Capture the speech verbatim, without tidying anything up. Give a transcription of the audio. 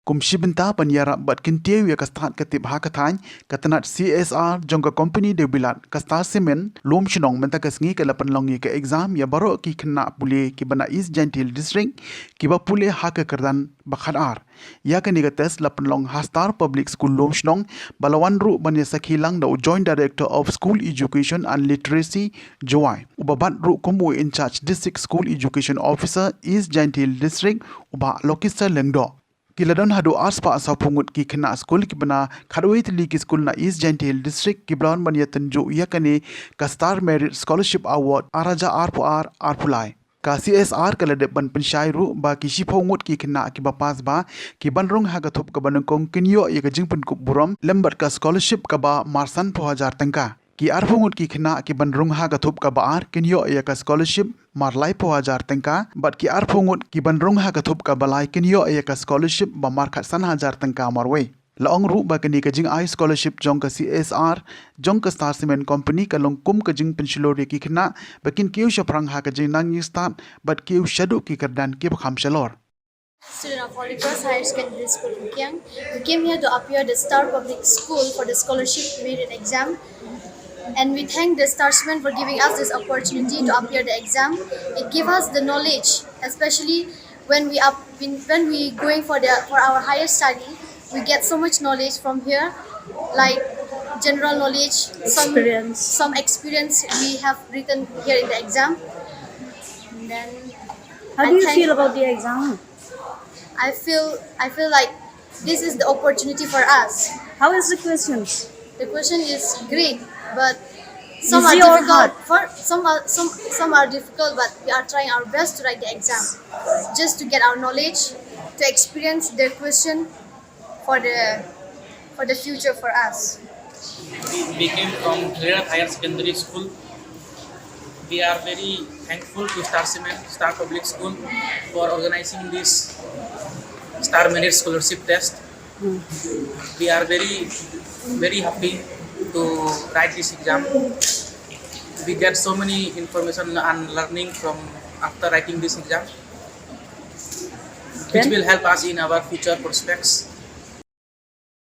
Kum shi bynta ban ïarap bad kyntiew ïa ka stad ka tip ha ka thaiñ, ka tnat C S R jong ka company Debilat, ka Star Cement Lumshnong, mynta ka sngi ka la pynlong ïa ka exam ïa baroh ki khynnah pule kiba na East Jaintia Hills District kiba pule ha ka kyrdan ba khatar. Ïa kane ka test la pynlong ha Star Public School Lumshnong, ba la wan ruh ban ïa sakhi lang da u Joint Director of School Education and Literacy, Jowai, uba bat ruh kum u In-charge District School Education Officer, East Jaintia Hills District, u Bah Lokisar Lyngdoh. Ki la don haduh arspah sawphew ngut ki khynnah skul kiba na khatwei tylli ki skul na East Jaintia Hills District kiba la wan ban ïa tynjuh ïa kane ka Star Merit Scholarship Award ar hajar arphew ar arphew lai. Ka C S R ka la dep ban pynshai ruh ba ki shiphew ngut ki khynnah kiba pass ba ki ban rung ha ka thup kaba nyngkong kin ïoh ïa ka jingpynkup burom lem bad ka scholarship kaba mar sanphew hajar tyngka. Ki arphew ngut ki khynnah ki ban rung ha ka thup kaba ar kin ïoh ïa ka scholarship mar laiphew hajar tyngka, bad ki arphew ngut ki ban rung ha ka thup kaba lai kin ïoh ïa ka scholarship ba mar khatsan hajar tyngka marwei. La ong ruh ba kane ka jingai scholarship jong ka C S R jong ka Star Cement Company ka long kum ka jingpynshlur ïa ki khynnah ba kin kiew shaphrang ha ka jingnang jingstad bad kiew shaduh ki kyrdan kiba kham shalor. Student of Holy Cross Higher Secondary School, Ukiang. We came here to appear the Star Public School for the scholarship merit exam. And we thank the Star Cement for giving us this opportunity to appear the exam. It gives us the knowledge, especially when we are when, when we going for the for our higher study. We get so much knowledge from here, like general knowledge, some experience. Some experience we have written here in the exam. And then how do you feel about the exam? I feel I feel like this is the opportunity for us. How is the questions? The question is great, but some are difficult. For some are some some are difficult, but we are trying our best to write the exam, just to get our knowledge, to experience the question for the for the future for us. We came from Khliehriat Higher Secondary School. We are very thankful to Star Cement, Star Public School for organizing this Star Merit Scholarship Test. We are very, very happy to write this exam. We get so many information and learning from after writing this exam, which will help us in our future prospects.